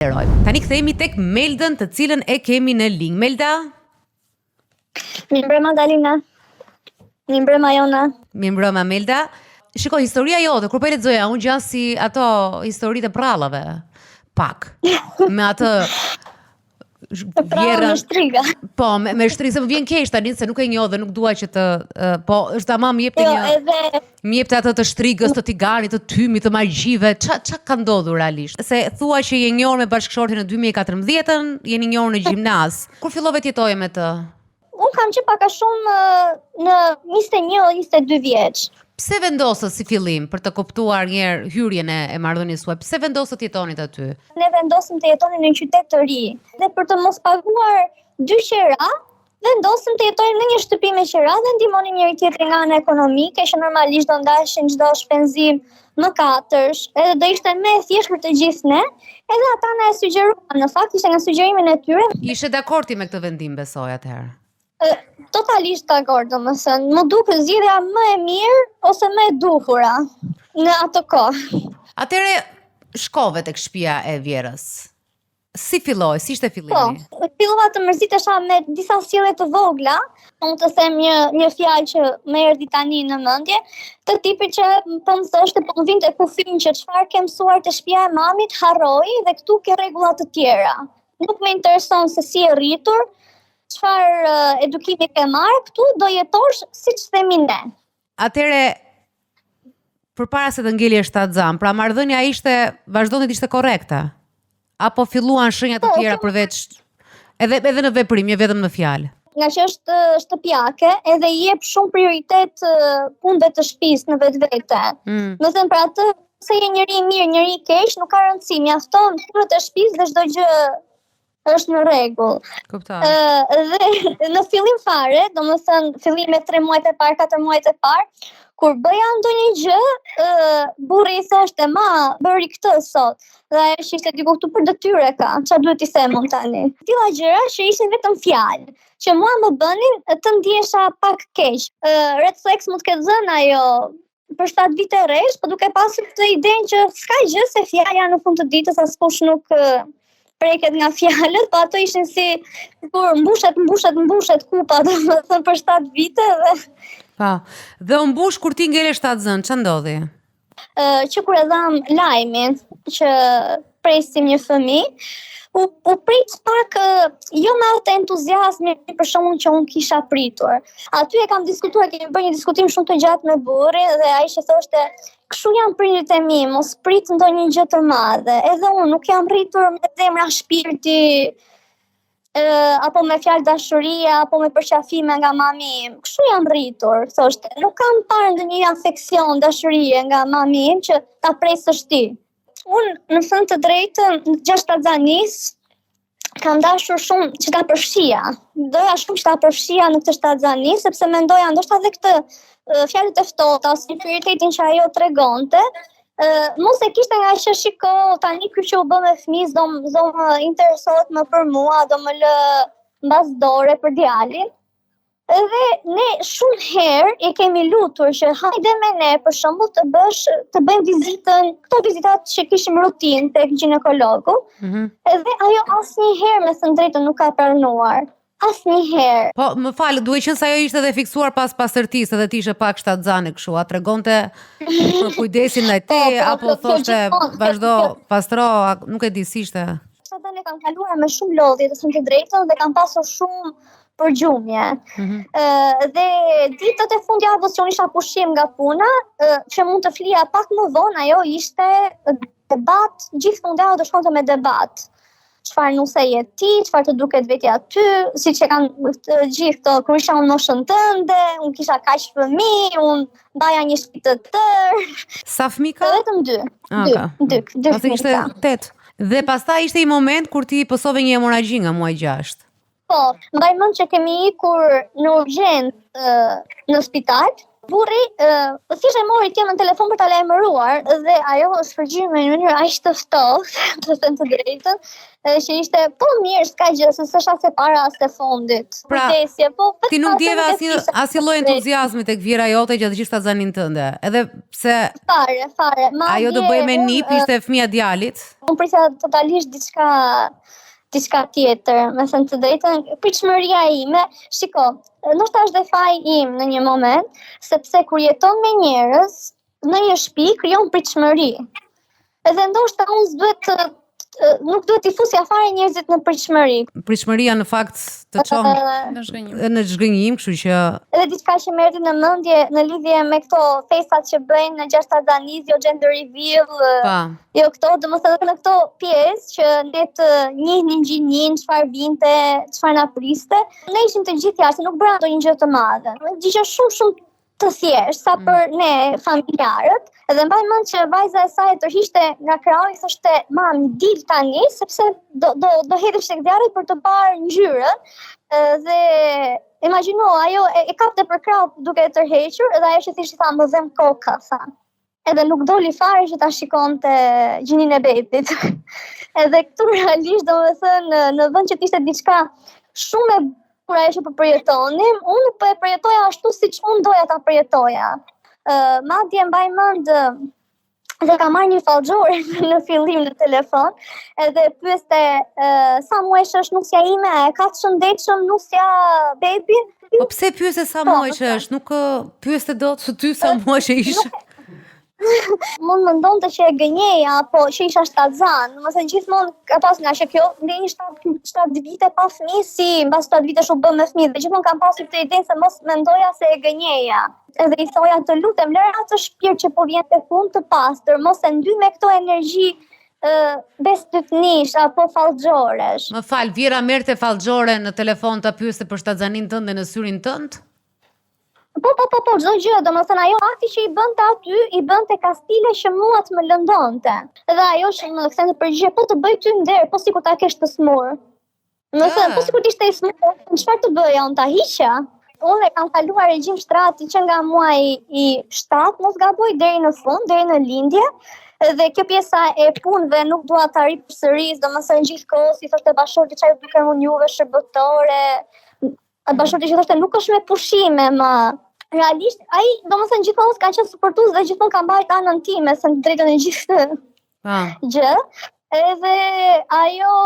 Falenderojmë. Tani kthehemi tek Meldën, të cilën e kemi në linjë. Melda? Mirëmbrëma Dalina. Mirëmbrëma Jona. Mirëmbrëma Melda. Shiko, historia jote, kur po e lexoja, unë ngjan si ato historitë e prrallave. Pak. Me atë Vjerrën me shtriga. Po, me, me shtriga, se më vjen keq tani se nuk e njoh dhe nuk dua që të uh, po, është tamam më jepte jo, një edhe më jepte atë të shtrigës, të tiganit, të tymit, të magjive. Ça ça ka ndodhur realisht? Se thua që je njohur me bashkëshortin në 2014-ën, jeni njohur në gjimnaz. Kur fillove të jetoje me të? Unë kam qenë pak a shumë në 21, 22 vjeç. Pse vendosët si fillim për të kuptuar një herë hyrjen e, e marrëdhënies suaj? Pse vendosët të jetonit aty? Ne vendosëm të jetonim në një qytet të ri dhe për të mos paguar dy qera, vendosëm të jetojmë në një shtëpi me qera dhe ndihmonim njëri tjetrin nga ana ekonomike, që normalisht do ndaheshin çdo shpenzim më katërsh, edhe do ishte më e thjeshtë për të gjithë ne, edhe ata na e sugjeruan, në fakt ishte nga sugjerimin e tyre. Ishe dakord ti me këtë vendim besoj atëherë? Totalisht dakord, domethënë, m'u duk zgjidhja më e mirë ose më e duhura në atë kohë. Atëherë shkove tek shtëpia e vjehrrës. Si filloi, si ishte fillimi? Po, fillova të mërzitesha me disa sjellje të vogla, mund të them një një fjalë që më erdhi tani në mendje, të tipit që po më thoshte, po më vinte kufin që çfarë ke mësuar te shtëpia e mamit, harroji dhe këtu ke rregulla të tjera. Nuk më intereson se si je rritur, çfarë edukimi ke marrë, këtu do jetosh siç themi ne. Atëherë përpara se të ngelje shtatzënë, pra marrëdhënia ishte vazhdonte të ishte korrekte. Apo filluan shenja të po, tjera përveç edhe edhe në veprim, jo vetëm në fjalë. Ngaqë është shtëpiake, edhe i jep shumë prioritet punëve të shtëpisë në vetvete. Mm. Domethënë për atë se je njeri i mirë, njeri i keq, nuk ka rëndësi, mjafton punët e shtëpisë dhe çdo gjë është në rregull. Kuptoj. Ë dhe në fillim fare, domethënë fillimet 3 muajt e parë, 4 muajt e parë, kur bëja ndonjë gjë, ë burri i thoshte, "Ma, bëri këtë sot." Dhe ajo që ishte diku këtu për detyrë e ka, çfarë duhet t'i them unë tani? Tilla gjëra që ishin vetëm fjalë, që mua më bënin të ndihesha pak keq. Ë red flags mund të ketë dhënë ajo për 7 vite rresht, po duke pasur këtë idenë që s'ka gjë se fjala në fund të ditës askush nuk preket nga fjalët, po ato ishin si kur mbushet, mbushet, mbushet kupa, domethënë për 7 vite dhe Po. Dhe u mbush kur ti ngele shtatzënë, ça ndodhi? Ë që kur e dhamë lajmin që presim një fëmijë, u, u prit pak jo me atë entuziazmin për shembull që unë kisha pritur. Aty e kam diskutuar, kemi bërë një diskutim shumë të gjatë me burrin dhe ai që thoshte, kështu janë prindërit e mi, mos prit ndonjë gjë të madhe. Edhe unë nuk jam rritur me zemra shpirti ë apo me fjalë dashurie apo me përqafime nga mami im. Kështu jam rritur, thoshte. Nuk kam parë ndonjë afeksion dashurie nga mami im që ta presësh ti. Unë, me thënë të drejtën, gjatë shtatzanisë, kam dashur shumë që ta përfshija. Doja shumë që ta përfshija në këtë shtatzani, sepse mendoja ndoshta edhe këtë fjalët e ftohta ose inferioritetin që ajo tregonte, mos e kishte ngaqë shiko tani ky që u bë me fëmijë s'do s'do më interesohet më për mua, do më lë mbas dore për djalin. Edhe ne shumë herë e kemi lutur që hajde me ne për shembull të bësh të bëjmë vizitën, këto vizitat që kishim rutinë tek gjinekologu. Mm -hmm. Edhe ajo asnjëherë me thënë drejtën nuk ka pranuar. Asnjëherë. Po, më fal, duke qenë se ajo ishte edhe fiksuar pas pastërtisë edhe ti ishe pak shtatzane kështu, a tregonte për kujdesin ndaj po, teje po, apo po, thoshte vazhdo pastro, nuk e di si ishte. Shtatzëninë e kam kaluar me shumë lodhje, të them të drejtën dhe kam pasur shumë përgjumje. Mm -hmm. dhe ditët e fundjavës që unë isha pushim nga puna, që mund të flija pak më vonë, ajo ishte debat, gjithë fundjavën do shkonte me debat. Çfarë nuse je ti, çfarë të duket vetja ty, siç e kanë të gjithë këto, kur isha unë moshën tënde, unë kisha kaq fëmijë, unë mbaja një shtëpi të tërë. Sa fëmijë ka? Vetëm dy. Ah, dy, dy, dy fëmijë. Ishte tetë. Dhe pastaj ishte një moment kur ti pësove një hemorragji nga muaji 6. Po, mbaj mend që kemi ikur në urgjencë në spital. Burri, uh, thjesht e mori temën në telefon për ta lajmëruar dhe ajo është përgjigjur me një mënyrë aq të ftohtë, të them të drejtën, që ishte po mirë, s'ka gjë, se s'është as e para as e fundit. Pra, Kujtesje, po ti nuk ndjeve asnjë asnjë lloj entuziazmi tek vjehrra jote gjatë gjithë shtatzaninë tënde. Edhe pse fare, fare. Ma ajo do bëhej me nip, ishte fëmija e djalit. Unë prisja totalisht diçka diçka tjetër, me thënë të drejtën, pritshmëria ime, shiko, ndoshta është dhe faji im në një moment, sepse kur jeton me njerëz, në një shtëpi krijon pritshmëri. Edhe ndoshta unë s'duhet të nuk duhet t'i fusja fare njerëzit në pritshmëri. Pritshmëria në fakt të çon në zhgënjim. Në zhgënjim, kështu që edhe diçka që më erdhi në mendje në lidhje me këto festat që bëjnë në gjatë shtatzanisë, jo gender reveal, pa. jo këto, domethënë në këto pjesë që ne të njihnin gjininë, çfarë vinte, çfarë na priste, ne ishim të gjithë jashtë, nuk bëra ndonjë gjë të madhe. Një gjë shumë shumë të thjeshtë sa mm. për ne familjarët, edhe mbaj mend që vajza e saj e tërhiqte nga krahu i thoshte, "Mami, dil tani sepse do do do hedhësh tek zjarri për të parë ngjyrën." Dhe imagjino, ajo e, e kapte për krahu duke e tërhequr dhe ajo që thjesht i tha, "Më dhemb koka," tha. Edhe nuk doli fare që ta shikonte gjininë e bebit. edhe këtu realisht domethënë në vend që të ishte diçka shumë e bukur ajo që po përjetonim, unë nuk po e përjetoja ashtu siç unë doja ta përjetoja. Ë uh, madje mbaj mend dhe kam marrë një fallxhore në fillim në telefon, edhe pyeste uh, sa muajsh është nusja ime, a e ka të shëndetshëm nusja bebin? Po pse pyeste sa po, muajsh është? Nuk pyeste dot ty sa muajsh ishe? Mund mendonte që e gënjeja apo që isha shtatzan. Domethënë gjithmonë ka pas nga që kjo ndenji 7 7 vite pa fëmijë, si mbas 7 vitesh u bë me fëmijë dhe gjithmonë kam pasur këtë ide se mos mendoja se e gënjeja. Edhe i thoja të lutem, lëre atë shpirt që po vjen tek unë të pastër, mos e ndy me këto energji bestytnish apo fallxhoresh. Më fal, vjehrra merrte fallxhore në telefon ta pyeste për shtatzaninë tënde në syrin tënd? Po, po, po, po, çdo gjë, domethënë ajo akti që i bënte aty, i bënte kastile që mua të më lëndonte. Dhe ajo që më kthente përgjigje, po të bëj ty nder, po sikur ta kesh të smur. Domethënë, po sikur të ishte i smur, çfarë të bëja, unë ta hiqja? Unë e kam kaluar regjim shtrati që nga muaji i 7, mos gaboj deri në fund, deri në lindje. Dhe kjo pjesa e punëve nuk dua ta ripërsëris, domethënë gjithkohës i thoshte bashkëshorti ça ju dukem unë juve shërbëtore, A bashkëshorti që thoshte nuk është me pushime më. Realisht ai domethënë gjithmonë ka qenë suportues dhe gjithmonë ka mbajtur anën time, se në drejtën e gjithë ah. gjë. Edhe ajo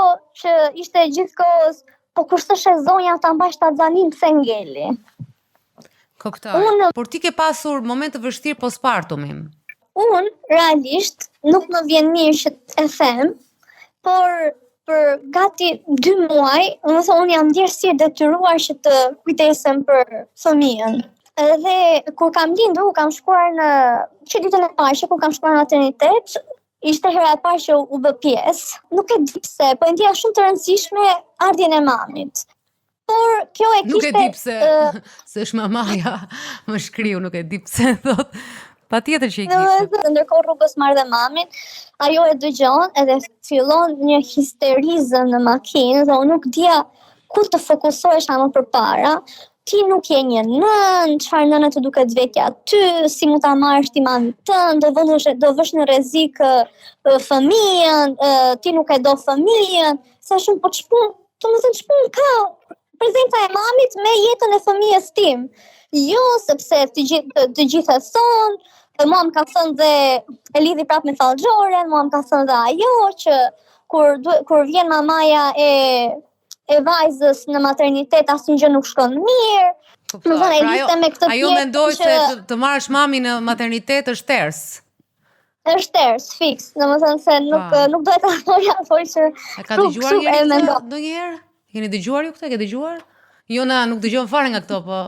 që ishte gjithkohës, po kur s'është e zonja ta mbaj shtatzaninë pse ngeli. Kuptoj. Unë, Por ti ke pasur moment të vështirë postpartumin. Unë realisht nuk më vjen mirë që e them, por për gati dy muaj, domethënë unë jam ndjerë si e detyruar që të kujdesem për fëmijën. Edhe kur kam lindur, kur kam shkuar në që ditën e parë që kur kam shkuar në maternitet, ishte hera e parë që u bë pjesë. Nuk e di pse, po e ndjeja shumë të rëndësishme ardhjen e mamit. Por kjo e kishte Nuk e di pse, uh, se është mamaja, më shkriu, nuk e di pse thot. Patjetër që i kishte. Ndërkohë rrugës marr dhe mamin, ajo e dëgjon edhe fillon një histerizëm në makinë dhe unë nuk dija ku të fokusohesha më përpara. Ti nuk je një nënë, çfarë nëne të duket vetja ty, si mund ta marrësh ti mamin tënd, do vësh do vësh në rrezik fëmijën, ti nuk e do fëmijën, sa shumë po ç'punë Domethënë ç'punë ka prezenca e mamit me jetën e fëmijës tim. Jo, sepse të gjithë të gjithë e thonë, dhe mua më ka thënë dhe e lidhi prapë me fallxhoren, mua më ka thënë dhe ajo që kur kur vjen mamaja e e vajzës në maternitet asnjë gjë nuk shkon mirë. Domethënë, e pra lidhte me këtë Ajo mendoi që... se të, të marrësh mamin në maternitet është ters. Është ters, fiks, domethënë se nuk, pa. nuk doja ta thoja, por që... E ka dëgjuar njeri këtë ndonjëherë? Keni dëgjuar ju këtë? Ke dëgjuar? Jona nuk dëgjon fare nga këto, po...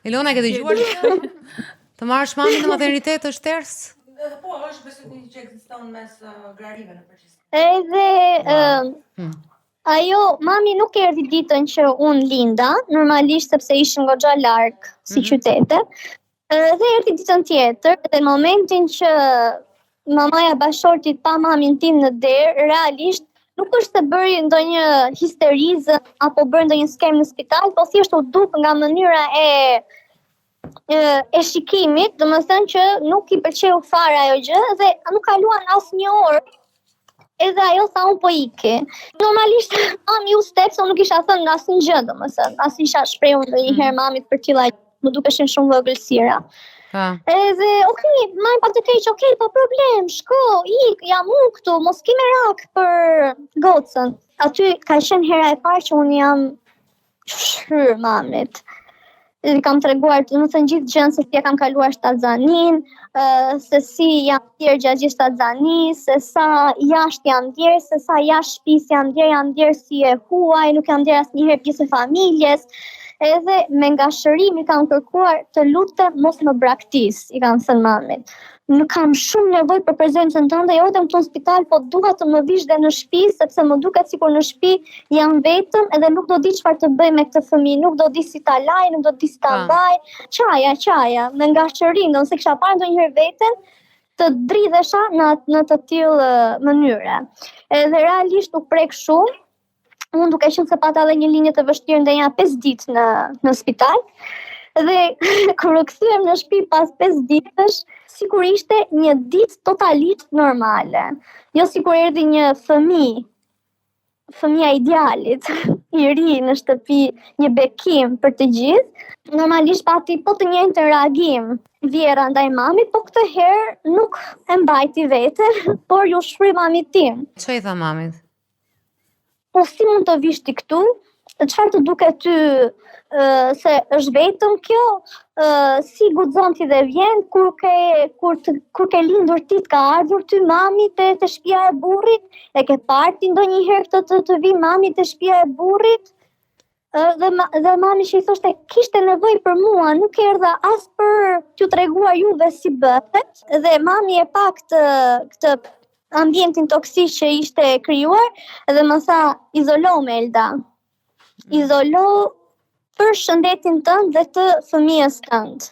Elona, ke dëgjuar këtë? Të marrësh mamin në maternitet është ters? Po, është besoj që ekziston mes uh, grarive në përgjithësi. Edhe wow. hmm. Ajo, mami nuk erdhi ditën që unë linda, normalisht sepse ishin goxha larg si mm -hmm. qytete. Dhe erdhi ditën tjetër, dhe në momentin që mamaja e bashkëshortit pa mamin tim në derë, realisht nuk është se bëri ndonjë histerizëm apo bëri ndonjë skemë në spital, po thjesht u duk nga mënyra e. e shikimit, domethënë që nuk i pëlqeu fare ajo gjë dhe nuk kaluan as një orë edhe ajo tha unë po iki. Normalisht mami u step se unë nuk isha thënë asnjë gjë, domethënë, as isha shprehur ndonjëherë mm. mamit për tilla, më dukeshin shumë vogëlsira. Pa. Edhe, ok, mami pak të keq, ok, pa problem, shko, ik, jam unë këtu, mos ki merak për gocën. Aty ka qenë hera e parë që unë jam shfryrë mamit. I kam treguar, domethënë gjithë gjënë se si e kam kaluar shtatzaninë, se si jam ndjerë gjatë gjithë shtatzanisë, se sa jashtë jam ndjerë, se sa jashtë shtëpisë jam ndjerë, jam ndjerë si e huaj, nuk jam ndjerë asnjëherë pjesë e familjes. Edhe me ngashërim i kam kërkuar të lutem mos më braktis, i kam thënë mamit. Nuk kam shumë nevojë për prezencën tënde, jo vetëm këtu në spital, po dua të më vish dhe në shtëpi, sepse më duket sikur në shtëpi jam vetëm edhe nuk do di çfarë të bëj me këtë fëmijë, nuk do di si ta laj, nuk do di si ta mbaj. Qaja, qaja, me ngashërim, s'e kisha parë ndonjëherë veten të dridhesha në në të tillë mënyre. Edhe realisht u prek shumë, unë duke qenë se pata edhe një lindje të vështirë ndenja 5 ditë në në spital. Dhe kur u kthyem në shtëpi pas 5 ditësh, sikur ishte një ditë totalisht normale. Jo sikur erdhi një fëmijë, fëmija i djalit, i ri në shtëpi, një bekim për të gjithë. Normalisht pati po të njëjtin reagim vjehrra ndaj mamit, po këtë herë nuk e mbajti veten, por iu shfry mamit tim. Ç'i tha mamit? Po si mund të vish ti këtu? Çfarë të duket ty se është vetëm kjo? Si guxon ti dhe vjen kur ke kur të, kur ke lindur ti të ka ardhur ty mami te te shtëpia e burrit? E ke parë ti ndonjëherë këtë të të vi mami te shtëpia e burrit? Dhe dhe mami që i thoshte kishte nevojë për mua, nuk erdha as për t'ju treguar juve si bëhet. Dhe mami e pa këtë këtë ambientin toksik që ishte krijuar dhe më tha izolohu Melda. Izolohu për shëndetin tënd dhe të fëmijës tënd.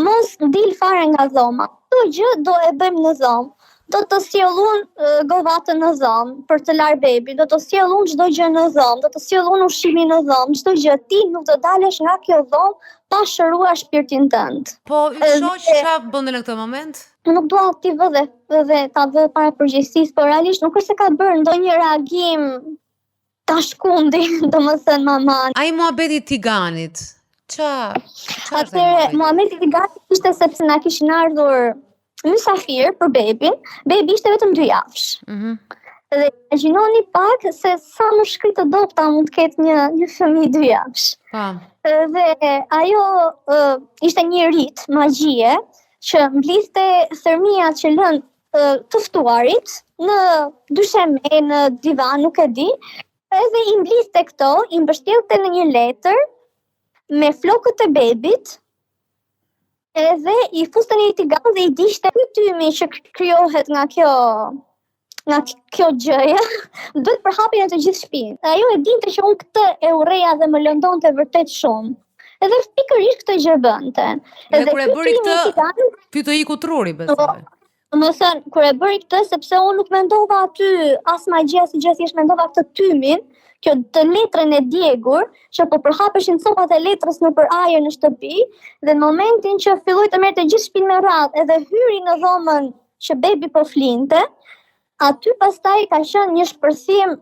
Mos dil fare nga dhoma. Çdo gjë do e bëjmë në dhomë. Do të sjell unë govatën në dhomë për të larë bebin, do të sjell unë çdo gjë në dhomë, do të sjell unë ushqimin në dhomë, çdo gjë ti nuk do dalësh nga kjo dhomë pa shëruar shpirtin tënd. Po, yt shoq ça bënte në këtë moment? Nuk dua t'i vë dhe, dhe ta vë para përgjegjësisë, por realisht nuk është se ka bërë ndonjë reagim ta shkundi, domethënë mamanë. Ai muhabeti i tiganit, ça, ça është ai muhabeti? Muhabeti i tiganit ishte sepse na kishin ardhur mysafir për bebin, bebi ishte vetëm dy javësh. Mm -hmm. Dhe imagjinoni pak se sa mushkëri të dobta mund të ketë një një fëmijë dy javësh. Po. Dhe ajo uh, ishte një rit magjie që mblidhte thërmia që lën të ftuarit në dysheme, në divan, nuk e di, edhe i mblidhte këto, i mbështjellte në një letër me flokët e bebit, edhe i fuste në një tigan dhe i digjte ky tymi që krijohet nga kjo nga kjo gjëja, do të përhapej në të gjithë shtëpinë. Ajo e dinte që unë këtë e urreja dhe më lëndonte vërtet shumë. Edhe pikërisht këtë gjë bënte. Edhe kur e bëri këtë, ty të iku truri besoj. Po, Domethënë, kur e bëri këtë, sepse unë nuk mendova aty as magji, as gjë, thjesht mendova këtë tymin, kjo të letrën e djegur, që po përhapeshin copat e letrës nëpër ajër në shtëpi, dhe në momentin që filloi të merrte gjithë shpinë me radhë, edhe hyri në dhomën që bebi po flinte, aty pastaj ka qenë një shpërthim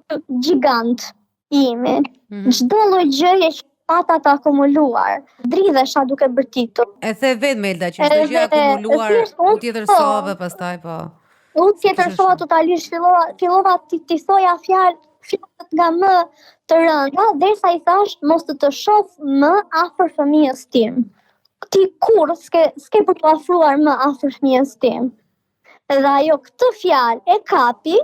gjigant i imi. Mm -hmm. Çdo lloj gjëje që pata të akumuluar, dridhesha duke bërtitur. E the vetë Melda që çdo gjë akumuluar u tjetërsove pastaj po. U tjetërsova totalisht, fillova fillova t'i t'i thoja fjalë fjalët nga më të rënda, derisa i thash mos të të shoh më afër fëmijës tim. Ti kurrë s'ke s'ke për t'u afruar më afër fëmijës tim. Edhe ajo këtë fjalë e kapi,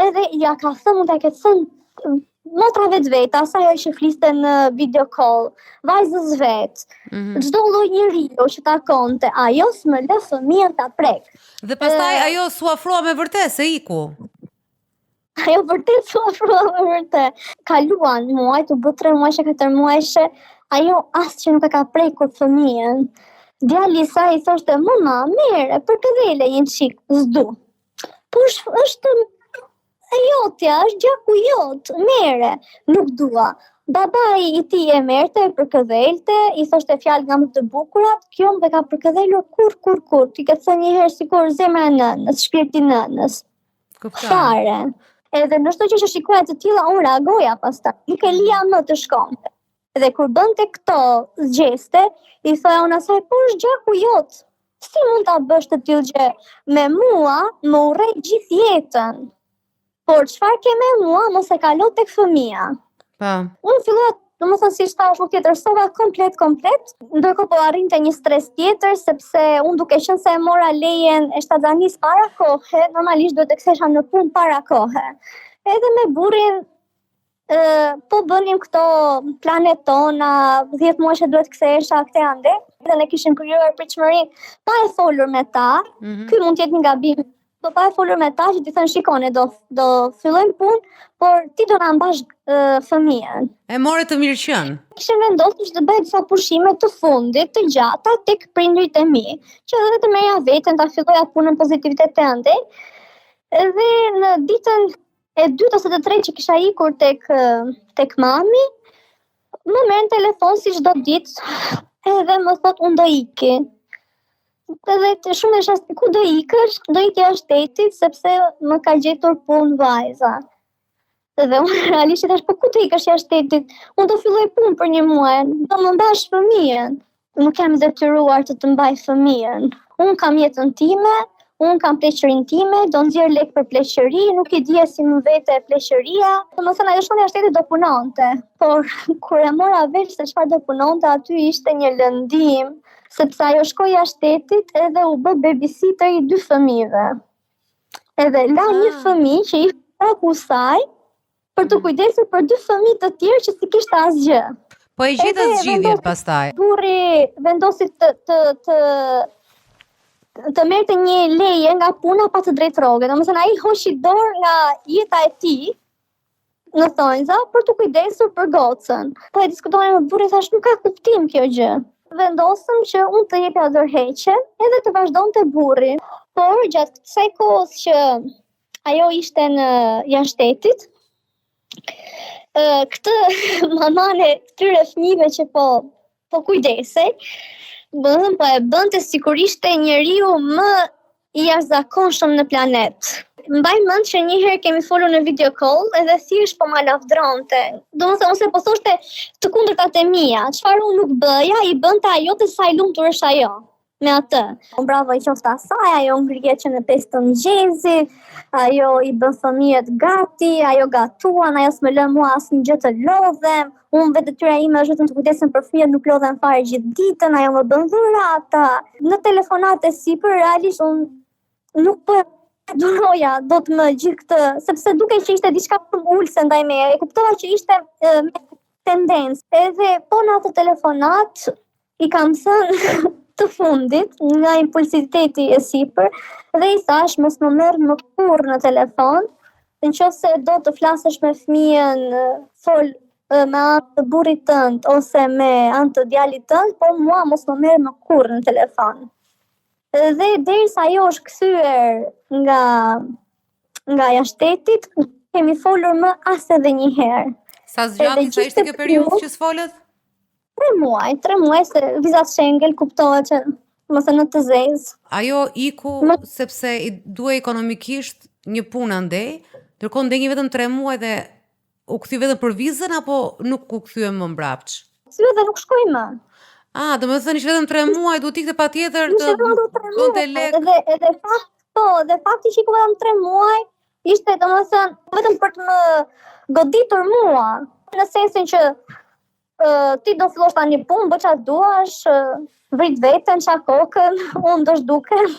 edhe ja ka thënë, mund ta ketë thënë motrave të veta, asaj ajo që fliste në video call, vajzës vet, mm -hmm. çdo lloj njeriu që takonte, ajo s'më lë fëmijën ta prek. Dhe pastaj ajo s'u afrua me vërtet se iku. Ajo vërtet s'u afrua me vërtet. Kaluan muajt, u bë 3 muajshe, 4 muajshe, ajo as që nuk e ka prekur fëmijën. Djali i saj i thoshte, mama, merre, përkëdhele një çik, s'du. Po është, është e jotja, është gjaku jot, merre, nuk dua. Babai i tij e merrte, e përkëdhelte, i thoshte fjalë nga më të bukurat, kjo nuk e ka përkëdhelur kurrë, kurrë, kurrë. T'i ketë thënë një herë sikur zemra e nënës, shpirti i nënës. Kuptoj. Fare. Edhe në çdo gjë që shikoja të tilla, unë reagoja pastaj. Nuk e lija më të shkonte. Dhe kur bënte këto gjeste, i thoja unë asaj, po është gjaku jot. Si mund ta bësh të tillë gjë me mua, më urrej gjithë jetën. Por çfarë ke me mua, mos e kalo tek fëmija. Po. Unë filloja, domethënë siç thashë, u tjetërsova komplet komplet, ndërkohë po arrinte një stres tjetër sepse unë duke qenë se e mora lejen e shtatzanisë para kohe, normalisht duhet të kthehesha në punë para kohe. Edhe me burrin ë po bënim këto planet tona, 10 muaj që duhet kthehesha këtej andej, dhe ne kishim krijuar pritshmërinë pa e folur me ta. Mm -hmm. Ky mund të jetë një gabim Po pa e folur me ta që t'i thënë shikoni, do, do fillojmë punë, por ti do na mbash fëmijën. E more të mirëqenë. Kishim vendosur që të bëj disa pushime të fundit të gjata tek prindërit e mi, që edhe të merrja veten, ta filloja punën pozitivitet e andej. Dhe në ditën e dytë ose të tretë që kisha ikur tek tek mami, më merr në telefon si çdo ditë, edhe më thot unë do iki. Edhe të shumë e shast, ku do ikësh? Do iki jashtë shtetit, sepse më ka gjetur punë vajza. Dhe unë realisht i thash, po ku do ikësh jashtë shtetit? Unë do filloj punë për një muaj, do më mbash fëmijën. Nuk jam detyruar të të mbaj fëmijën. Unë kam jetën time, unë kam pleqërinë time, do nxjerr lek për pleqëri, nuk e di si më vete pleqëria. Domethënë, ajo shkonte jashtë shtetit do punonte, por kur e mora vesh se çfarë do punonte, aty ishte një lëndim sepse ajo shkoi jashtë shtetit edhe u bë babysitter i dy fëmijëve. Edhe la një ah. fëmijë që ishte shoku i saj për t'u mm. kujdesur për dy fëmijë të tjerë që s'i kishte asgjë. Po e gjetët zgjidhjen pastaj. Burri vendosi të të të të merrte një leje nga puna pa të drejtë rroge. Domethënë ai hoqi dorë nga jeta e tij në thonjza për t'u kujdesur për gocën. Po e diskutoja me burrin thash nuk ka kuptim kjo gjë. Vendosëm që unë të jepja dorëheqjen edhe të vazhdonte burri. Por gjatë kësaj kohës që ajo ishte në jashtë shtetit, këtë mamanë e këtyre fëmijëve që po po kujdesej, domethënë po e bënte sikur ishte njeriu më i jashtëzakonshëm në planet. Mbaj mend që një herë kemi folur në video call edhe thjesht po ma lavdronte. Domethënë ose po thoshte të kundërtat e mia, çfarë unë nuk bëja, i bënte ajo dhe sa e lumtur është ajo me atë. Bravo i qoftë asaj, ajo ngrihet që në 5 të mëngjesit, ajo i bën fëmijët gati, ajo gatuan, ajo s'më lë mua asnjë gjë të lodhem, unë vetë detyra ime është vetëm të kujdesem për fëmijët, nuk lodhem fare gjithë ditën, ajo më bën dhurata. Në telefonatë e sipër, realisht unë nuk po duroja dot më gjithë këtë, sepse dukej që ishte diçka shumë ulëse ndaj meje. E kuptova që ishte e, me tendencë. Edhe po në atë telefonatë i kam thënë të fundit nga impulsiviteti e sipër dhe i thash mos më merr më kurrë në telefon, në qoftë se do të flasësh me fëmijën, fol me anë të burrit tënd ose me anë të djalit tënd, po mua mos më merr më kurrë në telefon. Dhe derisa ajo është kthyer nga nga jashtë shtetit, nuk kemi folur më as edhe një herë. Sa zgjati, sa ishte kjo periudhë që s'folët? Tre muaj, tre muaj se vizat Schengen kuptohet që mos e në të zezë. Ajo iku Më... sepse i duhej ekonomikisht një punë andej, ndërkohë ndenji vetëm tre muaj dhe u kthy vetëm për vizën apo nuk u kthye më mbrapsht? U kthye dhe nuk shkoi më. Ah, domethënë ishte vetëm 3 muaj, duhet ikte patjetër të bënte lek. Edhe edhe fakt, po, dhe fakti që iku vetëm 3 muaj ishte domethënë vetëm për të më goditur mua, në sensin që ti do fillosh tani punë, bëj çfarë duash, vrit veten, ça kokën, unë do zhdukem.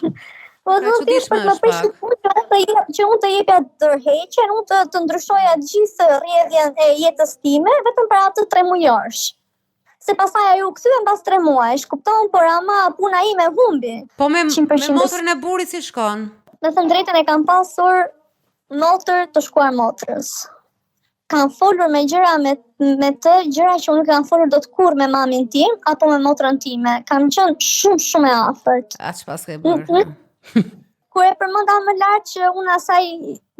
Po do të thjesht për të më prishur punë që unë të jep, që unë të jepja dorëheqjen, unë të të ndryshoja gjithë rrjedhjen e jetës time vetëm për atë tremujorësh. Se pastaj ajo u kthye mbas 3 muajsh, kupton, por ama puna ime humbi. Po me, me motrën e burrit si shkon? Me thënë drejtën e kam pasur motër të shkuar motrës. kam folur me gjëra me me të, gjëra që unë nuk kam folur dot kurrë me mamin tim apo me motrën time. Kam qenë shumë shumë e afërt. A ç'paske bërë? Kur e përmenda më lart që unë asaj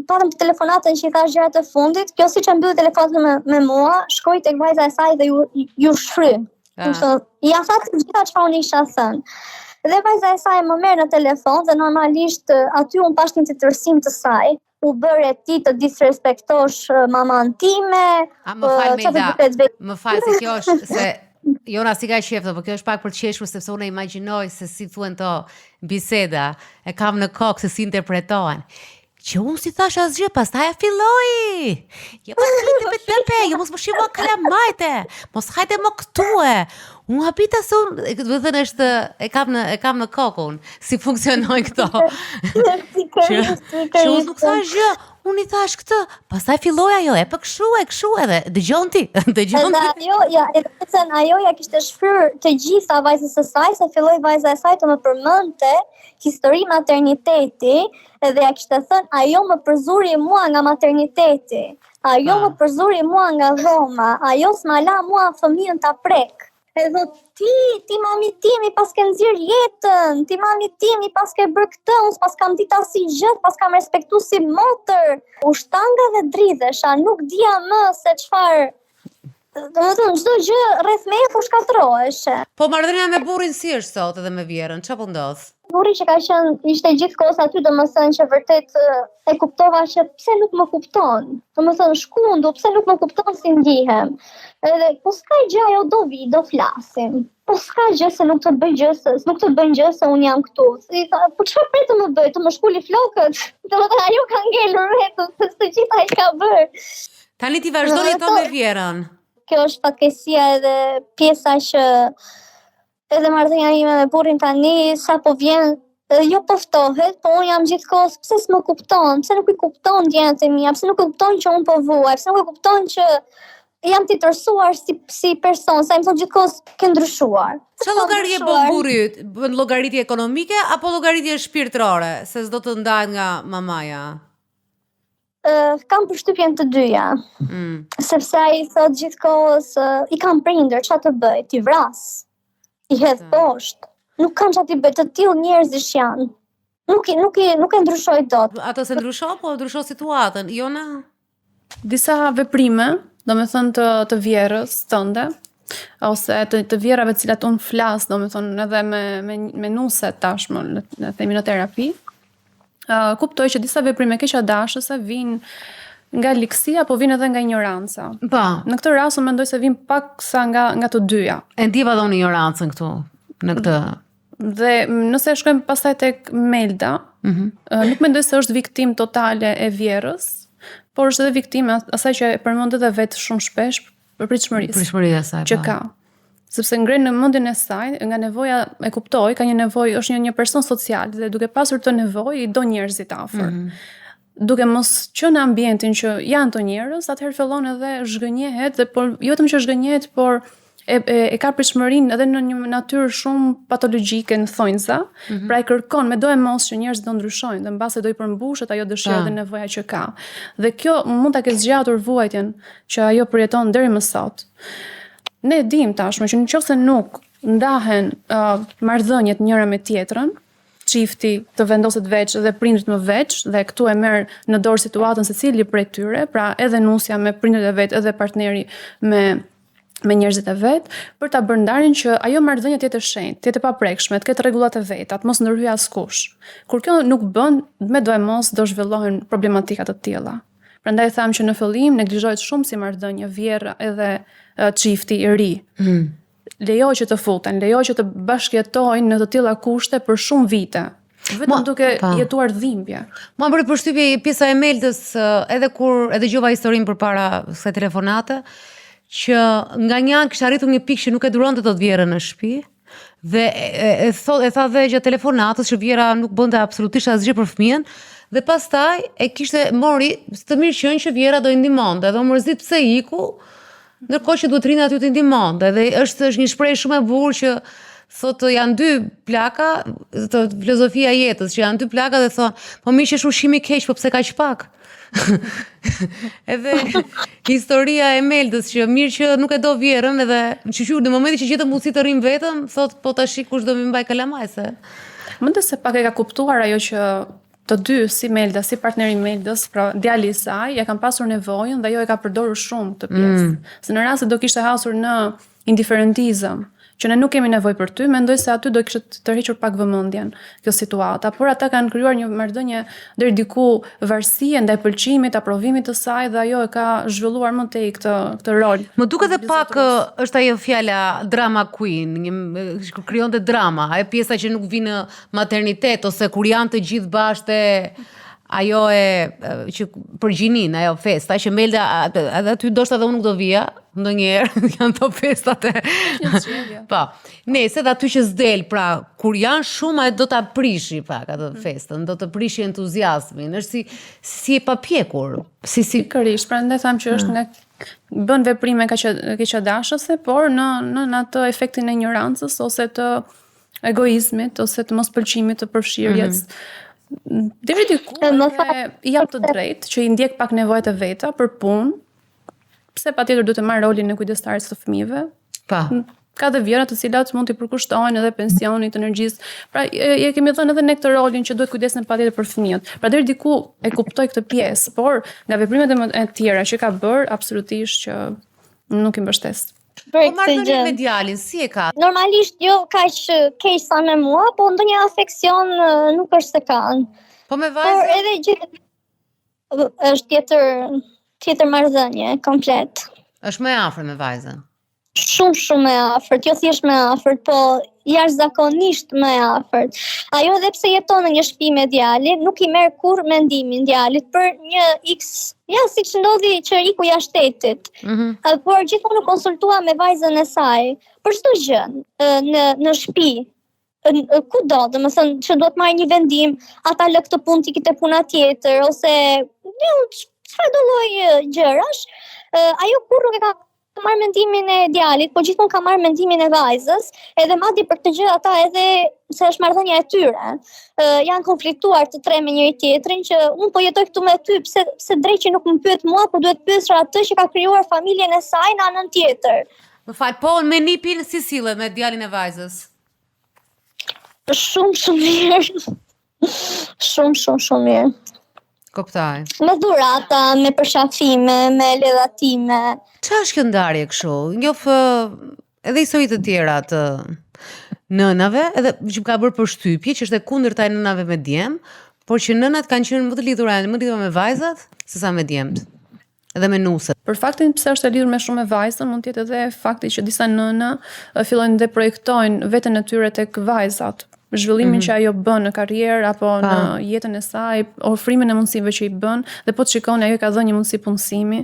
patëm telefonatën që i thashë gjërat e fundit, kjo siç e mbylli telefonatën me, me mua, shkoi tek vajza e saj dhe ju ju shfry. Ah. Kështu, ia tha të gjitha çfarë unë isha thënë. Dhe vajza e saj më merr në telefon dhe normalisht aty unë pashë një tjetërsim të saj. U bëre ti të disrespektosh maman time. A më fal Melda. Më fal se kjo është se Jona s'i ka qejf, po kjo është pak për të qeshur sepse unë e imagjinoj se si thuhen to biseda, e kam në kokë se si interpretohen. Që unë s'i thashë asgjë, pastaj e filloi. Jo po ti të pëtëpe, jo mos më shih mua kalamajte, mos hajde më këtu e. Unë habita se unë, do të thënë është, e kam në, e kam në kokë unë, si funksionojnë këto. që, që unë nuk thashë gjë, Unë i thashë këtë, pastaj filloi ajo, e po kështu e kështu edhe, dëgjon ti, dëgjon ti. Edhe ajo, ja, edhe thënë, ajo ja kishte shfryrë të gjitha vajzës së saj, se filloi vajza e saj të më përmendte histori materniteti, edhe ja kishte thënë, ajo më përzuri mua nga materniteti, ajo më përzuri mua nga dhoma, ajo s'ma la mua fëmijën ta prek. E thot, ti, ti mami tim i paske nxirë jetën, ti mami tim i paske bërë këtë, unë s'paskam ditë asgjë, s'paskam respektu si motër. U shtanga dhe dridhesha, nuk dija më se çfarë, domethënë, çdo gjë rreth meje po shkatërroheshe. Po marrëdhënia me burrin si është sot edhe me vjehrrën, ça po ndodh? Burri që ka qenë, ishte gjithkohës aty, domethënë që vërtet e kuptova që pse nuk më kupton. Domethënë, shkundu, pse nuk më kupton si ndihem. Edhe, po s'ka gjë, ajo do vi, do flasim. Po s'ka gjë se nuk të bëj gjë, se nuk të bën gjë se unë jam këtu. Si, tha, po çfarë pret të më bëj, të më shkuli flokët? Domethënë, ajo ka ngelur vetëm, se të gjitha i ka bërë. Tani ti vazhdon jeton me vjehrrën. Kjo është fatkeqësia edhe pjesa që Edhe marrëdhënia ime me burrin tani sa po vjen jo po ftohet, po unë jam gjithkohës, pse s'më kupton, pse nuk i kupton ndjenjat e mia, pse nuk e kupton që unë po vuaj, pse nuk e kupton që jam tjetërsuar si, si person, sa më thotë gjithkohës ke ndryshuar. Ça llogarie bën burri yt? Bën llogaritje ekonomike apo llogaritje shpirtërore, se s'do të ndahet nga mamaja? Uh, kam përshtypjen të dyja. Mm. Sepse ai thotë gjithkohës, uh, i kam prindër, ça të bëj, t'i vras. I hedh mm. poshtë. Nuk kam ça t'i bëj, të tillë njerëzish janë. Nuk i nuk i nuk e ndryshoj dot. Ato s'e ndryshon, po ndryshon situatën. Jona disa veprime, domethënë të të vjehrrës tënde ose të të vjehrrave të cilat unë flas, domethënë edhe me me me nuse tashmë, le të themi në terapi, uh, kuptoj që disa veprime keqadashëse vijnë nga ligësia, po vijnë edhe nga injoranca. Po. Në këtë rast unë mendoj se vijnë paksa nga nga të dyja. E ndjeva dhe unë injorancën këtu në këtë Dhe nëse shkojmë pastaj tek Melda, mm -hmm. nuk mendoj se është viktimë totale e vjehrrës, por është edhe viktimë e asaj që e përmend edhe vetë shumë shpesh për pritshmërisë. Pritshmëria e saj. Që po. ka. Sepse ngre në mendjen e saj, nga nevoja e kuptoj, ka një nevojë, është një një person social dhe duke pasur këtë nevojë i do njerëzit afër. Mm -hmm. Duke mos qenë në ambientin që janë të njerëz, atëherë fillon edhe zhgënjehet dhe por jo vetëm që zhgënjehet, por e, e, e ka pritshmërinë edhe në një natyrë shumë patologjike në thonjza, mm -hmm. pra e kërkon me doemos që njerëzit do ndryshojnë dhe mbase do i përmbushet ajo dëshira dhe nevoja që ka. Dhe kjo mund ta ketë zgjatur vuajtjen që ajo përjeton deri më sot. Ne e dimë tashmë që në qoftë se nuk ndahen uh, marrëdhëniet njëra me tjetrën, çifti të vendoset veç dhe prindërit më veç dhe këtu e merr në dorë situatën secili prej tyre, pra edhe nusja me prindërit e vet, edhe partneri me me njerëzit e vet, për ta bërë ndarjen që ajo marrëdhënie të jetë e shenjtë, të jetë e paprekshme, të ketë rregullat e veta, të mos ndërhyjë askush. Kur kjo nuk bën, me doemos do zhvillohen problematika të tilla. Prandaj thamë që në fillim neglizhohet shumë si marrëdhënie vjehrra edhe çifti i ri. Mm. Lejo që të futen, lejo që të bashkëjetojnë në të tilla kushte për shumë vite. Vetëm Ma, duke pa. jetuar dhimbje. Mua më bëri përshtypje pjesa e Meldës edhe kur e dëgjova historinë përpara kësaj telefonate, që nga një anë kishte arritur një pikë që nuk e duronte dot vjehrrën në shtëpi dhe e, e, e, thot, e tha dhe gjatë telefonatës që vjehrra nuk bënte absolutisht asgjë për fëmijën dhe pastaj e kishte mori të mirëqenë që vjehrra do i ndihmonte dhe u mërzit pse iku Ndërkohë që duhet të rrinte aty të ndihmonte dhe është është një shprehje shumë e bukur që thotë janë dy plaka, thotë filozofia e jetës, që janë dy plaka dhe thonë, po mirë që është ushqimi i keq, po pse kaq pak? edhe historia e Meldës që mirë që nuk e do vjehrrën edhe që që në momentin që gjetëm mundësi të rrim vetëm, thotë po tash kush do m'i mbaj kalamaj se. Mendoj se pak e ka kuptuar ajo që. Të dy, si Melda, si partneri i Meldës, pra djali i saj, ja kanë pasur nevojën dhe ajo e ka përdorur shumë këtë pjesë. Mm. Se në rast se do kishte hasur në indiferentizëm, që ne nuk kemi nevojë për ty, mendoj se aty do kishte tërhequr pak vëmendjen kjo situata, por ata kanë krijuar një marrëdhënie deri diku varësie ndaj pëlqimit, aprovimit të saj dhe ajo e ka zhvilluar më tej këtë këtë rol. Më duket edhe pak është ajo fjala drama queen, një që krijonte drama, ajo pjesa që nuk vjen në maternitet ose kur janë të gjithë bashkë ajo e që për gjinin, ajo festa që Melda edhe aty ndoshta edhe unë nuk do vija, ndonjëherë janë ato festat e Po. Nëse dhe aty që s'del, pra kur janë shumë ajo do ta prishi pak atë mm. festën, do të prishi entuziazmin, është si si e papjekur, si si Pikërisht, prandaj tham që është mm. nga bën veprime kaq keqdashëse, por në në në atë efektin e injorancës ose të egoizmit ose të mospëlqimit të përfshirjes. Mm -hmm. Deri diku edhe i jap të drejtë që i ndjek pak nevojat e veta për punë. Pse patjetër duhet të marrë rolin e kujdestares së fëmijëve? Pa. Po. Ka dhe vjehrra të cilat mund t'i përkushtohen edhe pensionit, energjisë. Pra e, e kemi dhënë edhe ne këtë rolin që duhet kujdesen patjetër për fëmijët. Pra deri diku e kuptoj këtë pjesë, por nga veprimet e, e tjera që ka bërë, absolutisht që nuk i mbështes. Po marrëdhënien me djalin, si e ka? Normalisht jo kaq keq sa me mua, po ndonjë afeksion nuk është se kanë. Po me vajzën? Por edhe gjithë është tjetër tjetër marrëdhënie komplet. Është më e afërt me vajzën. Shumë shumë më e afërt, jo thjesht më e afërt, po jashtëzakonisht më e afërt. Ajo edhe pse jeton në një shtëpi me djalin, nuk i merr kurrë mendimin djalit për një X, ja siç ndodhi që iku jashtë shtetit. Mm -hmm. Por gjithmonë u konsultua me vajzën e saj për çdo gjë në në shtëpi kudo, domethënë që duhet marrë një vendim, a ta lë këtë punë të iki te puna tjetër ose jo, çfarëdo lloj gjërash, ajo kurrë nuk e ka marrë mendimin e djalit, po gjithmonë ka marrë mendimin e vajzës, edhe madje për këtë gjë ata edhe se është marrëdhënia e tyre. Ë janë konfliktuar të tre me njëri tjetrin që unë po jetoj këtu me ty, pse pse dreqi nuk më pyet mua, po duhet pyesësh atë që ka krijuar familjen e saj në anën tjetër. Më fal, po me nipin si sillet me djalin e vajzës? Shumë shumë mirë. Shumë, shumë, shumë mirë. Kuptoj. Me dhurata, me përqafime, me ledhatime. Ça është kjo ndarje kështu? Njoh edhe histori të tjera të nënave, edhe që më ka bërë përshtypje, që është e kundërta e nënave me djem, por që nënat kanë qenë më të lidhura, më të lidhura me vajzat sesa me djemtë. Edhe me nuset. Për faktin pse është e lidhur më shumë me vajzën, mund të jetë edhe fakti që disa nëna fillojnë dhe projektojnë veten e tyre tek vajzat, zhvillimin mm -hmm. që ajo bën në karrierë apo pa. në jetën e saj, ofrimin e mundësive që i bën dhe po të shikoni ajo i ka dhënë një mundësi punësimi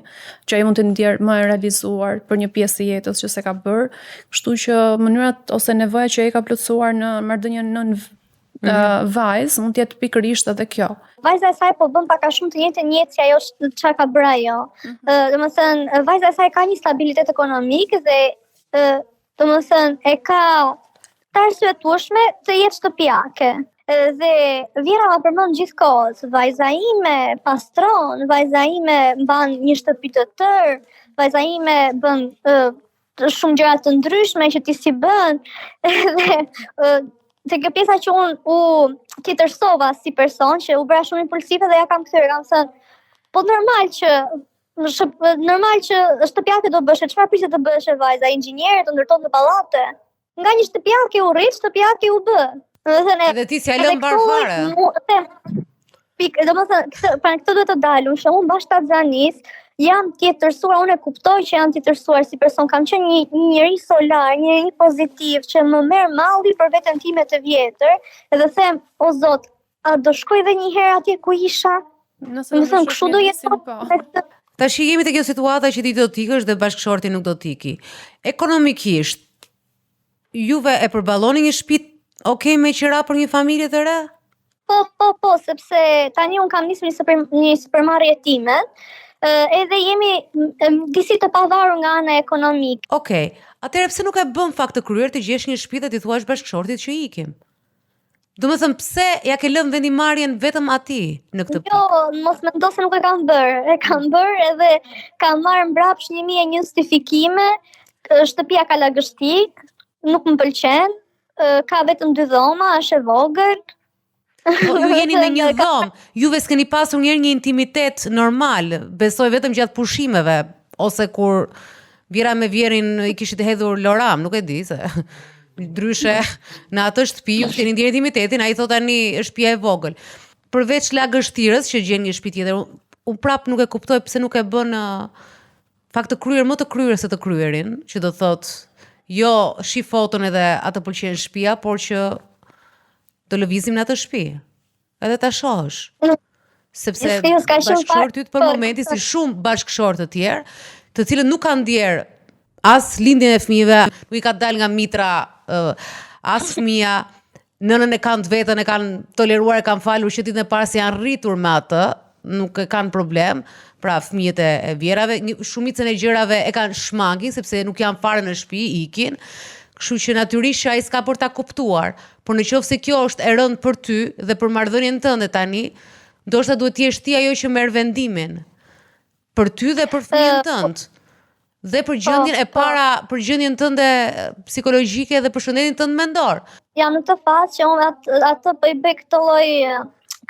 që ajo mund të ndihet më e realizuar për një pjesë të jetës që s'e ka bërë. Kështu që mënyrat ose nevoja që ai ka plotësuar në marrëdhënien nënë mm -hmm. vajzë mund të jetë pikërisht edhe kjo. Vajza e saj po bën pak a shumë të njëjtën jetë si ajo çka ka bërë ajo. Mm -hmm. uh, domethënë vajza e saj ka një stabilitet ekonomik dhe uh, domethënë e ka të arsyetueshme të jetë shtëpiake. Dhe vjehrra ma përmend gjithë kohës, vajza ime pastron, vajza ime mban një shtëpi të tërë, vajza ime bën uh, shumë gjëra të ndryshme që ti s'i bën dhe te kjo pjesa që unë u tjetërsova si person që u bëra shumë impulsive dhe ja kam kthyer, kam thënë po normal që shë, normal që shtëpiake do bësh, çfarë pritet të bësh vajza, inxhiniere të ndërtonte pallate. Nga një shtëpiake u rrit, shtëpiake u bë. Domethënë, edhe ti s'ia lë mbarë fare. Pik, domethënë, këtë, pra këtë duhet të dalun, që unë mbas shtatzanisë, jam tjetërsuar, unë e kuptoj që jam tjetërsuar si person, kam qenë një, një njeri solar, një njeri pozitiv, që më merr malli për veten time të vjetër, edhe them, o zot, a do shkoj edhe një herë atje ku isha? Nëse do të kështu do jetoj. Po. Tash jemi te kjo situata që ti do të ikësh dhe bashkëshorti nuk do të iki. Ekonomikisht, Juve e përballoni një shtëpi ok me qira për një familje të re? Po, po, po, sepse tani unë kam nisur një sipër, një sipërmarrje time, edhe jemi disi të pavarur nga ana ekonomike. Okej. Atëherë pse nuk e bën fakt të kryer të gjesh një shtëpi dhe t'i thuash bashkëshortit që ikim? Domethënë pse ja ke lënë vendimmarrjen vetëm atij në këtë pikë? Jo, mos mendo se nuk e kam bërë. E kam bërë edhe kam marrë mbrapsht 1001 justifikime. Shtëpia ka lagështi, nuk më pëlqen, ka vetëm dy dhoma, është e vogël. Po ju jeni në një dhomë, juve s'keni pasur njëherë një intimitet normal, besoj vetëm gjatë pushimeve ose kur vjehrra me vjehrrin i kishit hedhur loram, nuk e di se ndryshe në atë shtëpi ju keni ndjerë intimitetin, ai thotë tani është shtëpia e vogël. Përveç lagështirës që gjen një shtëpi tjetër, unë prap nuk e kuptoj pse nuk e bën fakt të kryer më të kryer se të kryerin, që do thotë jo shih foton edhe a të pëlqen shtëpia, por që të lëvizim në atë shtëpi. Edhe ta shohësh. Sepse bashkëshorti yt për momentin si shumë bashkëshortë të tjerë, të cilët nuk kanë ndjerë as lindjen e fëmijëve, nuk i ka dalë nga mitra uh, as fëmija, nënën e kanë të vetën, e kanë toleruar, e kanë falur që ditën e parë se janë rritur me atë, nuk e kanë problem, pra fëmijët e, e vjehrrave, një, shumicën e gjërave e kanë shmangin sepse nuk janë fare në shtëpi, ikin. Kështu që natyrisht që ai s'ka për ta kuptuar, por në qoftë se kjo është e rëndë për ty dhe për marrëdhënien tënde tani, ndoshta duhet të jesh ti ajo që merr vendimin për ty dhe për fëmijën tënd. Dhe për po, gjendjen e po. para, për gjendjen tënde psikologjike dhe për shëndetin tënd mendor. Jam në këtë fazë që unë atë, atë po i bëj këtë lloj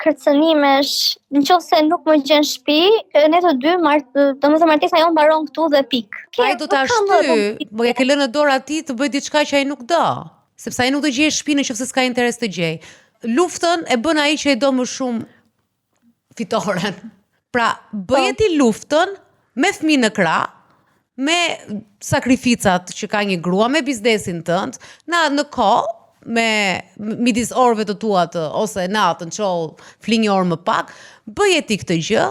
kërcënimesh, në qoftë se nuk më gjen shtëpi, ne të dy, mart, domethënë martesa jonë mbaron këtu dhe pikë. Ai do ta shty, po ia ke lënë në dorë atij të bëjë diçka që ai nuk do, sepse ai nuk do gjejë shtëpi në qoftë se s'ka interes të gjejë. Luftën e bën ai që e do më shumë fitoren. Pra, bëje po. ti luftën me fëmijë në krah, me sakrificat që ka një grua, me biznesin tënd, në në kohë me midis orëve të tua të ose natën çohu fli një orë më pak, bëje ti këtë gjë,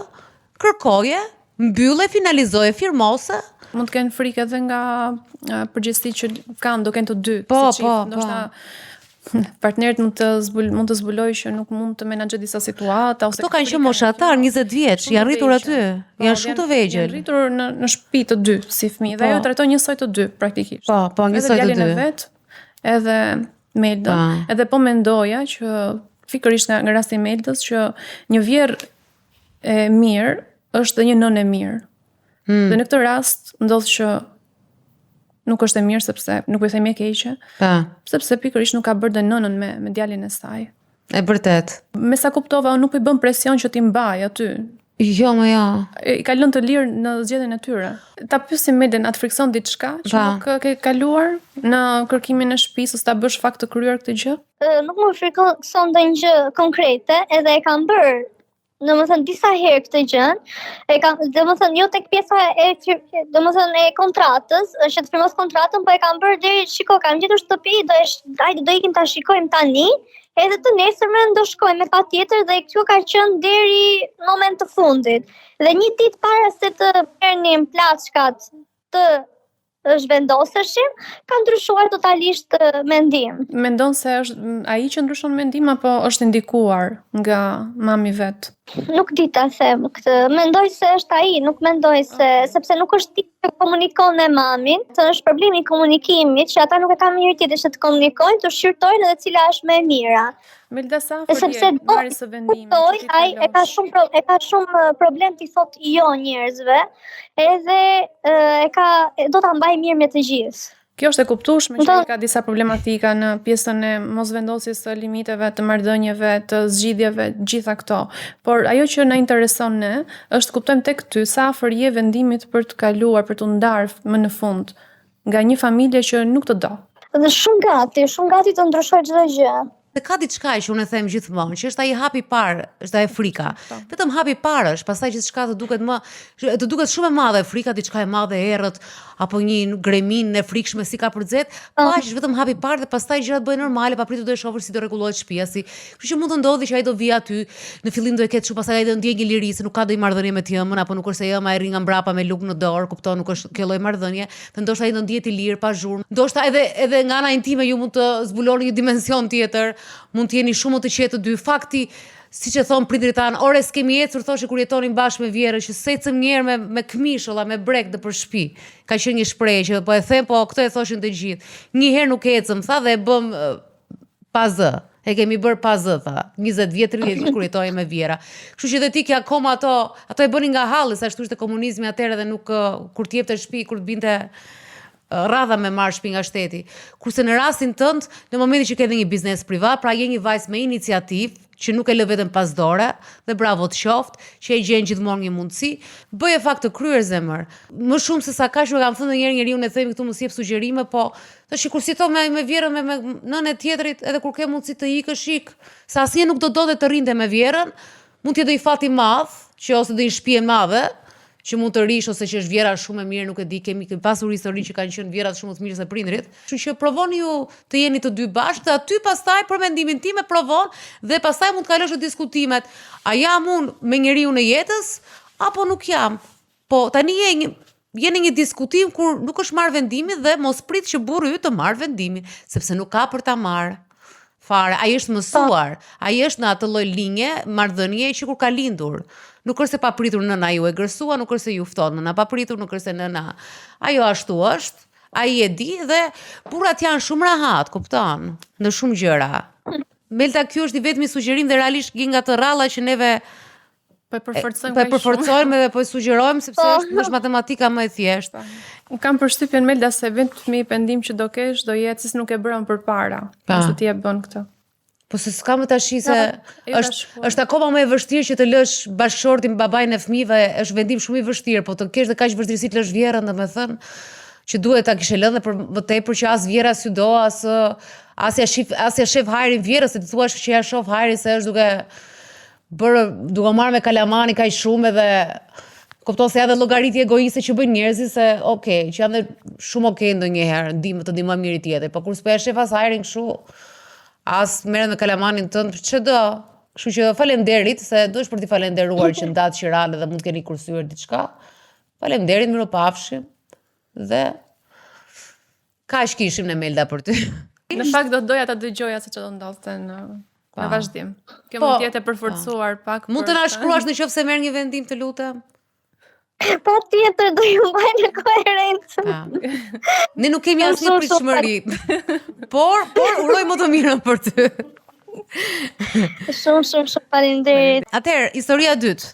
kërkoje, mbylle, finalizoje, firmose. Mund të kenë frikë edhe nga përgjegjësitë që kanë, do kenë të dy, po, si çift, po, ndoshta po. partnerit mund të zbul, mund të zbulojë që nuk mund të menaxhojë disa situata ose Këto kanë qenë moshatar 20 vjeç, janë rritur aty, po, janë shumë të vegjël. Janë rritur në në shtëpi të dy si fëmijë dhe po. ajo trajton njësoj të dy praktikisht. Po, po, njësoj të dy. Edhe vet, edhe Meldën. Po. Edhe po mendoja që pikërisht nga, nga rasti i Meldës që një vjehrr e mirë është dhe një nënë e mirë. Hmm. Dhe në këtë rast ndodh që nuk është e mirë sepse nuk po i themi e keqe. Po. Sepse pikërisht nuk ka bërë dhe nënën me me djalin e saj. E vërtet. Me sa kuptova, unë nuk po i bën presion që t'i mbaj aty. Jo, më jo. I ka lënë të lirë në zgjedhjen e tyre. Ta pyesim Meldën, a të frikëson diçka që pa. nuk ke kaluar në kërkimin e shtëpisë ose ta bësh fakt të kryer këtë gjë? Nuk më frikëson ndonjë gjë konkrete, edhe e kam bërë domethënë disa herë këtë gjë, e kam, domethënë jo tek pjesa e domethënë e kontratës, është që të firmos kontratën, po e kam bërë deri shiko, kam gjetur shtëpi, do e hajde do ikim ta shikojmë tani, edhe të nesërmen do shkojmë me patjetër dhe kjo ka qenë deri në moment të fundit. Dhe një ditë para se të merrnim plaçkat të zhvendoseshim, ka ndryshuar totalisht mendim. Mendon se është ai që ndryshon mendim apo është ndikuar nga mami vet? Nuk di ta them këtë. Mendoj se është ai, nuk mendoj se sepse nuk është tip që komunikon me mamin, se është problemi i komunikimit që ata nuk e kanë njëri-tjetrin që të komunikojnë, të shqyrtojnë edhe cila është më e mira. Melda sa afër sepse je marrjes së vendimit. Kuptoj, ai e ka shumë pro, e ka shumë problem t'i thot jo njerëzve, edhe e ka do ta mbaj mirë me të gjithë. Kjo është e kuptueshme që ka disa problematika në pjesën e mosvendosjes së limiteve të marrëdhënieve, të zgjidhjeve, gjitha këto. Por ajo që na intereson ne është të kuptojmë tek ty sa afër je vendimit për të kaluar, për t'u ndarë më në fund nga një familje që nuk të do. Dhe shumë gati, shumë gati të ndryshoj çdo gjë. Dhe ka diçka që unë e them gjithmonë, që është ai hapi i parë, është ajo frika. Po. Vetëm hapi i parë është, pastaj gjithçka të duket më të duket shumë e madhe frika, diçka e madhe e errët apo një greminë e frikshme si kapërxet, po aq është vetëm hapi i parë dhe pastaj gjërat bëhen normale, papritur do e shohësh si do rregullohet shtëpia, si. Kështu që mund të ndodhi që ai do vijë aty, në fillim do e ketë kështu, pastaj ai do ndjejë një liri se nuk ka ndonjë marrëdhënie me të ëmën apo nuk është se e ëma e rri nga mbrapa me lugë në dorë, kupton, nuk është kjo lloj marrëdhënie. Dhe ndoshta ai do ndihet i lirë, pa zhurmë. Ndoshta edhe edhe nga ana intime ju mund të zbuloni një dimension tjetër, mund të jeni shumë më të qetë të dy. Fakti, siç e thonë prindërit tanë, ore s'kemi ecur thoshin kur jetonin bashkë me vjehrrën, që s'ecëm një herë me me këmishë olla, me brekë nëpër shtëpi. Ka qenë një shprehje që po e them, po këtë e thoshin të gjithë. Një herë nuk ecëm, tha dhe e bëmë pa zë. E kemi bërë pa zë, tha. 20 vjet, 30 vjet kur jetoje me vjehrra. Kështu që dhe ti ke akoma ato, ato e bënin nga halli, se ashtu ishte komunizmi atëherë dhe nuk kur të jepte shtëpi, kur të binte. Radha me marrë shtëpi nga shteti. Kurse në rastin tënd, në momentin që ke edhe një biznes privat, pra je një vajzë me iniciativë, që nuk e lë veten pas dore dhe bravo të qoftë, që e gjen gjithmonë një mundësi, bëje fakt të kryer zemër. Më shumë se sa kaq e kam thënë ndonjëherë njeriu e themi këtu mos jep sugjerime, po tash kur si me me vjehrrën me me nënën e tjetrit, edhe kur ke mundësi të ikësh ik, se asnjë nuk do donte të rrinte me vjehrrën, mund të jetë ndonjë fat i madh, që ose ndonjë shtëpi e madhe, që mund të rish ose që është vjehrra shumë e mirë, nuk e di, kemi kemi pasur histori që kanë qenë vjehrrat shumë më të mirë se prindrit. Kështu që provoni ju të jeni të dy bashkë dhe aty pastaj për mendimin tim e provon dhe pastaj mund të kalosh në diskutimet. A jam unë me njeriun e jetës apo nuk jam? Po tani je një je në një diskutim kur nuk është marrë vendimi dhe mos prit që burri yt të marrë vendimin, sepse nuk ka për ta marrë. Fare, ai është mësuar, ai është në atë lloj linje marrëdhënie që kur ka lindur. Nuk është se papritur nëna ju egërsua, nuk është se ju fton nëna papritur, nuk është se nëna ajo ashtu është, ai e di dhe burrat janë shumë rahat, kupton, në shumë gjëra. Melta, ky është i vetmi sugjerim dhe realisht një nga të rralla që neve Po e përforcojmë po e përforcojmë edhe po e sugjerojmë sepse po. është është matematika më e thjeshtë. Unë kam përshtypjen Melda se vetmi pendim që do kesh do jetë se nuk e bërën përpara, nëse ti e bën këtë. Po se s'ka më tash se është është akoma më e vështirë që të lësh bashkëshortin babain e fëmijëve, është vendim shumë i vështirë, po të kesh dhe kaq vështirësi të lësh vjehrrën, domethënë që duhet ta kishe lënë dhe për më tepër që as vjehrra s'ju do, as as ja shif as ja shef hajrin vjehrrës, se ti thua që ja shoh hajrin se është duke bërë duke marrë me kalamani kaq shumë edhe kupton se edhe llogaritje egoiste që bëjnë njerëzit se ok, që janë dhe shumë ok ndonjëherë, ndihmë të ndihmojmë njëri tjetrin, po kur s'po ja shef as hajrin kështu, as merret me kalamanin tënd, ç'do. Kështu që faleminderit se duhesh për t'i falenderuar që ndatë qiranë dhe mund të keni kursyer diçka. Faleminderit, mirupafshim dhe Kaq kishim ne Melda për ty. Në fakt do doja ta dëgjoja se ç'do ndodhte në në vazhdim. Kjo po, mund të jetë e përforcuar po. pak. Mund të na shkruash në qoftë se merr një vendim të lutem? Patjetër do ju mbaj në koherencë. Ne nuk kemi asnjë pritshmëri. Por, por uroj më të mirën për ty. Shumë shumë shumë faleminderit. Atëherë, historia e dytë.